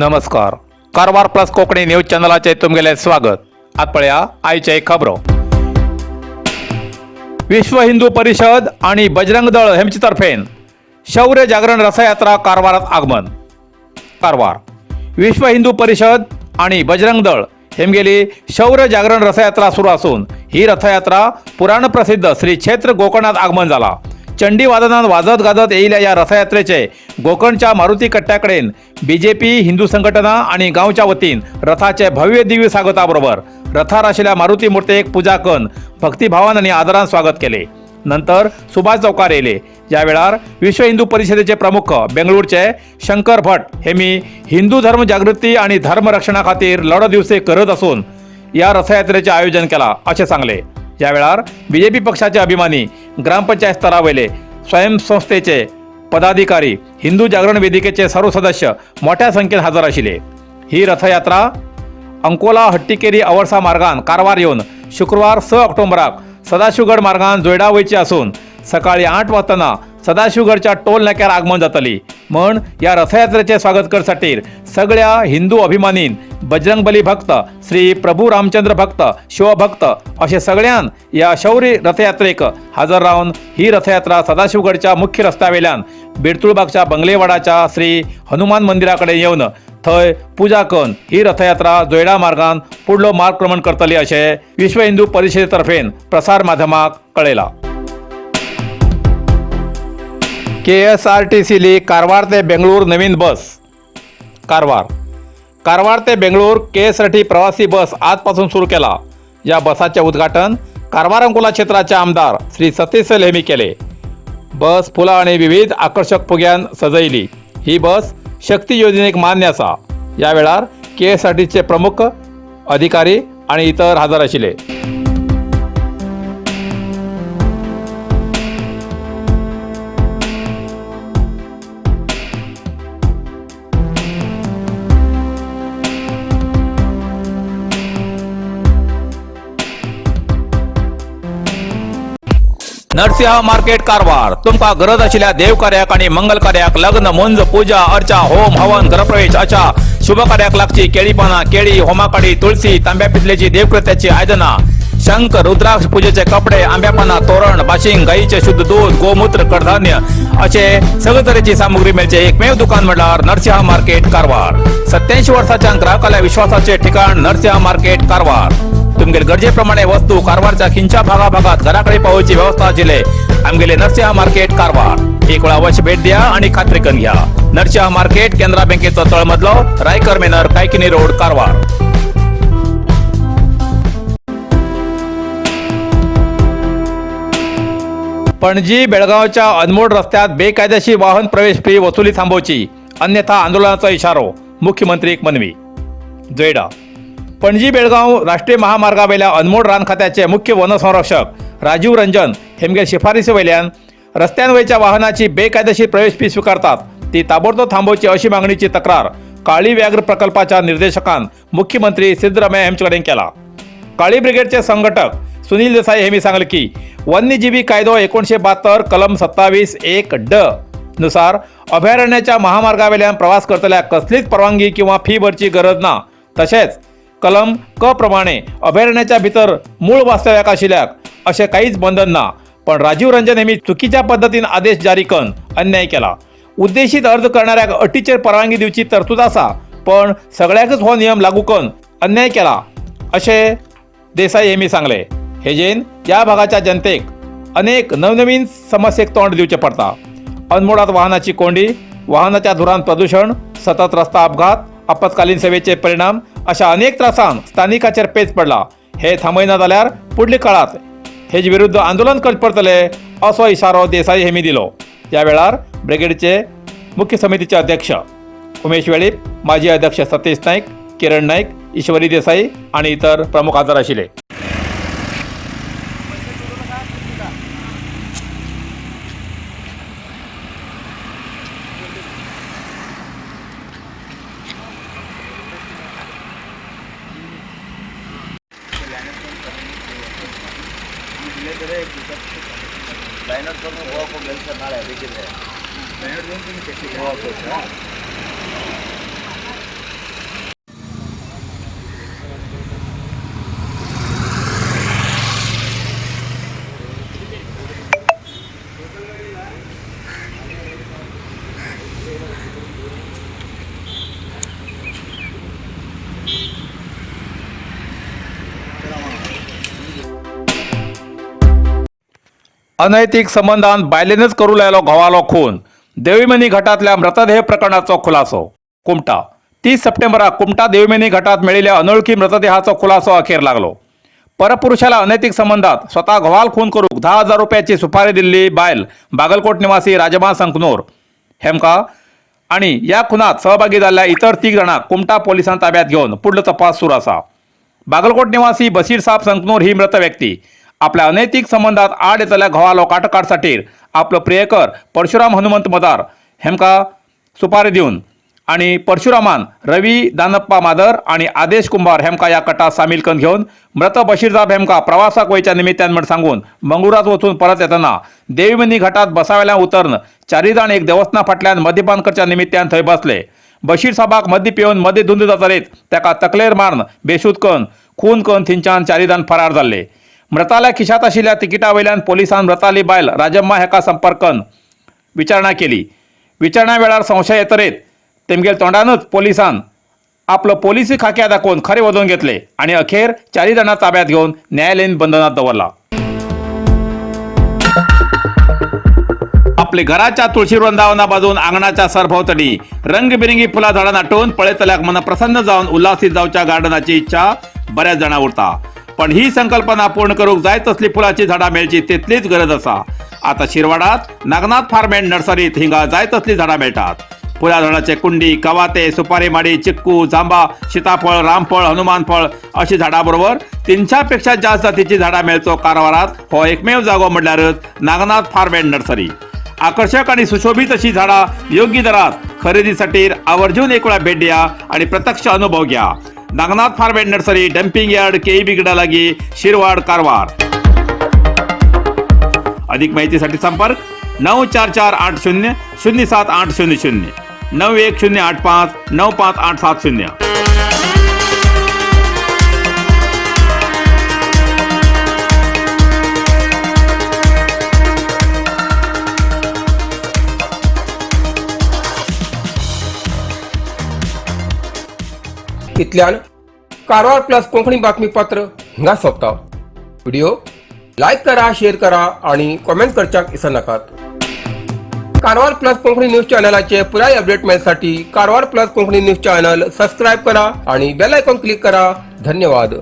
नमस्कार, Karwar plus Konkani news चॅनलाचेर तुमगेलें स्वागत. आतां पळया आयचे खबरो. विश्व हिंदू परिषद आणि बजरंग दळ हेमचे तर्फेन शौर्य जागरण रथयात्रा कारवारात आगमन. कारवार. विश्व हिंदू परिषद आणि बजरंग दळ हेमगेली शौर्य जागरण रथयात्रा सुरू असून ही रथयात्रा पुराण प्रसिद्ध श्री क्षेत्र गोकर्णात आगमन झाला. चंडी वादनान वाजत गाजत येयिल्ल्या ह्या रथयात्रेचे गोकर्णच्या मारुती कट्ट्याकडेन बीजेपी, हिंदू संघटना आणि गांवच्या वतीन रथाचे भव्य दिव्य स्वागताबरोबर रथार आशिल्ल्या मारुती मूर्तेक पूजा करून भक्तिभावान आणि आदरान स्वागत केले. नंतर सुभाष चौकार येयले. या वेळार विश्व हिंदू परिषदेचे प्रमुख बेंगळूरचे शंकर भट हे मी हिंदू धर्म जागृती आणि धर्म रक्षणा खातीर लढो दिवसे करत असून या रथयात्रेचे आयोजन केला अशें सांगले. या वेळार बीजेपी पक्षाचे अभिमानी, ग्रामपंचायत स्तरावयले स्वयंसंस्थेचे पदाधिकारी, हिंदू जागरण वेदिकेचे सर्व सदस्य मोठ्या संख्येन हजर आशिल्ले. ही रथयात्रा अंकोला हट्टीकेरी अवर्सा मार्गान कारवार येवन शुक्रवार 6 ऑक्टोबराक सदाशिवगड मार्गान जोयडा वयची असून सकाळी 8 वाजताना सदाशिवगडच्या टोल नाक्यार आगमन जातली. म्हण ह्या रथयात्रेचे स्वागत करसाठी सगळ्या हिंदू अभिमानीन, बजरंगबली भक्त, श्री प्रभू रामचंद्र भक्त, शिवभक्त असे सगळ्यान या शौर्य रथयात्रेक हजर रावन ही रथयात्रा सदाशिवगडच्या मुख्य रस्त्यावेल्यान बिरतुळबागच्या बंगलेवाडाच्या श्री हनुमान मंदिराकडे येवन थंय पूजा करून ही रथयात्रा जोयडा मार्गान फुडलो मार्गक्रमण करतली अशें विश्व हिंदू परिषदेतर्फेन प्रसार माध्यमाक कळयलां. केएसआरटीसीली कारवार ते बेंगळूर नवीन बस. कारवार. कारवार ते बेंगळूर केएसआरटी प्रवासी बस आजपासून सुरू केला. या बसाचे उद्घाटन कारवार अंकोला क्षेत्राचे आमदार श्री सतीश सैल यांनी केले. बस फुलां आणि विविध आकर्षक फुग्यान सजयली. ही बस शक्ती योजनेक मान्य आसा. या वेळार केएसआरटीचे प्रमुख अधिकारी आणि इतर हजर आशिल्ले. नरसिंह मार्केट कारवार. तुमका गरज आशिल्ल्या देवकार्याक आणि मंगल कार्याक, लग्न, मुंज, पूजा अर्चा, होम हवन, गृहप्रवेश अशा शुभ कार्याक लागची केळी पानां, केळी, होमाकाडी, तुळसी, तांब्या पितलेची देवकृत्याची आयदनां, शंख, रुद्राक्ष, पूजेचे कपडे, आंब्या पानां, तोरण, बाशिंग, गाईचे शुद्ध दूध, गोमूत्र, कडधान्य असे सगळे तरेची सामुग्री मेळचे एकमेव दुकान म्हळ्यार नरसिंह मार्केट कारवार. 87 वर्साच्या ग्राहकाल्या विश्वासाचे ठिकाण नरसिंह मार्केट कारवार. तुमगेले गरजेप्रमाणे वस्तू कारवारच्या खिंच्या भागाभागात घराकडे पावोवची व्यवस्था आशिल्ले आमगेले नरसिंह मार्केट कारवार. एक वेळा अवश्य भेट द्या आणि खात्री करून घ्या. नरसिंह मार्केट, केनरा बँकेचो तळमजलो, रायकर मेनर, कायकिनी रोड, कारवार. पणजी बेळगावच्या अनमोड रस्त्यात बेकायदेशीर वाहन प्रवेश फी वसुली थांबवची, अन्यथा आंदोलनाचा इशारो, मुख्यमंत्री मनवी. जोयडा. पणजी बेळगाव राष्ट्रीय महामार्गावेल्या अनमोड रान खात्याचे मुख्य वनसंरक्षक राजीव रंजन हेमगे शिफारसी वयल्यान रस्त्यांवयच्या वाहनाची बेकायदेशीर प्रवेश फी स्वीकारतात ती ताबडतोब थांबोवची अशी मागणीची तक्रार काळी व्याघ्र प्रकल्पाच्या निर्देशकान मुख्यमंत्री सिद्धरामय्या यांचे कडेन केला. काळी ब्रिगेडचे संघटक सुनील देसाई यांनी सांगले की वन्यजीवी कायदो 1972 कलम 27(1) ड नुसार अभयारण्याच्या महामार्गावेल्यान प्रवास करतल्याक कसलीच परवानगी किंवा फी भरची गरज ना. तशेंच कलम क प्रमाणे अभयारण्याच्या भितर मूळ वास्तव्याक आशिल्ल्याक अशें कांयच बंधन ना. पण राजीव रंजन यांनी चुकीच्या पद्दतीन आदेश जारी करून अन्याय केला. उद्देशीत अर्ज करणाऱ्याक अटीचेर परवानगी दिवची तरतूद आसा, पण सगळ्याकच हो नियम लागू करून अन्याय केला अशें देसाई यांनी सांगले. हेजेन या भागाच्या जनतेक अनेक नवनवीन समस्येक तोंड दिवचें पडटा. अनमोडात वाहनाची कोंडी, वाहनाच्या धुरान प्रदूषण, सतत रस्ता अपघात, आपत्कालीन सेवेचे परिणाम अशा अनेक त्रासान स्थानिकाचेर पेच पडला. हे थांबयना जाल्यार पुडल्या काळात हेजे विरुद्ध आंदोलन करचें पडटले असो इशारो देसाई हेमी दिलो. या वेळार ब्रिगेडचे मुख्य समितीचे अध्यक्ष उमेश वेळीप, माजी अध्यक्ष सतीश नाईक, किरण नाईक, ईश्वरी देसाई आणि इतर प्रमुख हजर आशिल्ले. अनैतिक संबंधान बायलेनच करू लायलो घोवालो खून. देवीमनी घाटातल्या मृतदेह प्रकरणाचो खुलासो. कुमटा 30 सप्टेंबराक कुमटा देवीमनी घाटात मेळिल्ल्या अनोळखी मृतदेहाचो खुलासो अखेर लागलो. परपुरुषाला अनैतिक संबंधात स्वतः घोवाल खून करूक 10,000 रुपयाची सुपारी दिल्ली बायल बागलकोट निवासी राजमा संकनोर हेमका आणि या खुनात सहभागी जाल्ल्या इतर 3 जाणांक कुमटा पोलिसां ताब्यात घेवन पुढलो तपास सुरू आसा. बागलकोट निवासी बशीर साब संकनूर ही मृत व्यक्ती आपल्या अनैतिक संबंधात आड येतल्या घोवालो काटकाटसाठीर आपलो प्रियकर परशुराम हनुमंत मदार हेमका सुपारी दिवन आणि परशुरामान रवी दानप्पा मादर आणि आदेश कुंभार हेमका या कटात सामील करून घेवन मृत बशीरसाब हेमका प्रवासाक वयच्या निमित्तान म्हण सांगून मंगळुरात वचून परत येतना देवीमनी घाटात बसावेल्यान उतरन चारी जाण एक देवस्थाना फाटल्यान मद्यपान करच्या निमित्तान थंय बसले. बशीर साबाक मद्य पिवन मद्य धुंद जातरीत ताका तकलेर मारून बेशुद्ध करून खून करून थंयच्यान चारी जाण फरार जाल्ले. मृताल्या खिशांत आशिल्ल्या तिकिटा वयल्यान पोलिसान मृताली बायल राजम्मा हेका संपर्क करून विचारणा केली. विचारणा वेळार संशय येतरेत तेमगेल तोंडानूच पोलिसान आपलो पोलिसी खाक्या दाखोवन खरे वदोवन घेतले आणि अखेर चारी जाणां ताब्यात घेवन न्यायालयीन बंधनात दवरला. आपले घराच्या तुळशी वृंदावना बाजून आंगणाच्या सरभोवतणी रंगबिरंगी फुला झाडां नाटून पळयतल्याक मन प्रसन्न जावन उल्हासीत जावच्या गार्डनाची इच्छा बऱ्याच जाणां उरता. पण ही संकल्पना पूर्ण करूक जाय तसली फुलाची झाडां मेळची तितलीच गरज आसा. आता शिरवाडात नागनाथ फार्म अँड नर्सरीत हिंगा जाय तसली झाडां मेळटात. फुला झाडाचे कुंडी, कवाते, सुपारी माडी, चिक्कू, जांबा, सीताफळ, रामफळ, हनुमान फळ अशी झाडां बरोबर 300 पेक्षा जास्त जातीची झाडां मेळचो कारवारात हो एकमेव जागो म्हणल्यारच नागनाथ फार्म अँड नर्सरी. आकर्षक आणि सुशोभित अशी झाडां योग्य दरात खरेदीसाठी आवर्जून एक वेळा भेट द्या आणि प्रत्यक्ष अनुभव घ्या. Nagnath farm and nursery, dumping yard, KEB लागी, शिरवाड, कारवार. अधिक माहितीसाठी संपर्क 9448007800, 9108595870. इतल्यान कारवार प्लस कोंकणी बातमीपत्र हिंगा सोंपता. व्हिडिओ लायक करा, शेअर करा आणि कॉमेंट करच्याक विसरनाकात. कारवार प्लस कोंकणी न्यूज चॅनलाचे पुराय update मेळसाठी Karwar plus Konkani news channel subscribe करा आणि बेल आयकॉन क्लिक करा. धन्यवाद.